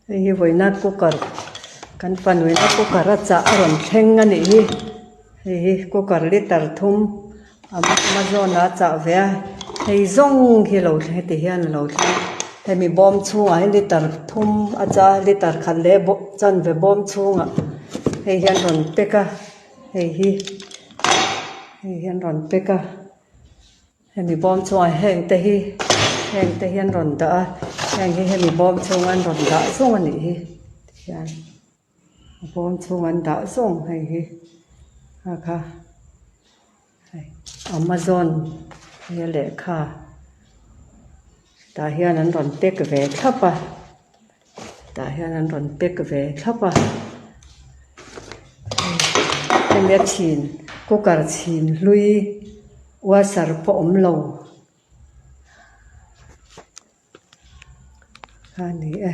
Hei hi vawiina cooker kan fanuina cooker a chah a rawn thleng a nih hi hei hi cooker liter thum amazon ah a chah ve a hei zawng hi a lo thleng heti hian a lo thleng a hemi bawm chhungah hian liter thum a chah a liter khat leh chanve bawm chhungah hei hian rawn pack a hei hi hei hian rawn pack a. Hemi bawm chungah heng te hi heng te hi an rawn dah a heng hi hemi bawm chhunga an rawn dah zawng a nih hi tihian a bawm chhunga an dah zawng hei hi kha kha hei amazon hei a lehkha tah hian an rawn pack ve thlap a tah hian an rawn pack ve thlap a hemi a chhin cooker chhin hlui washer pawh awm lo kha a ni e.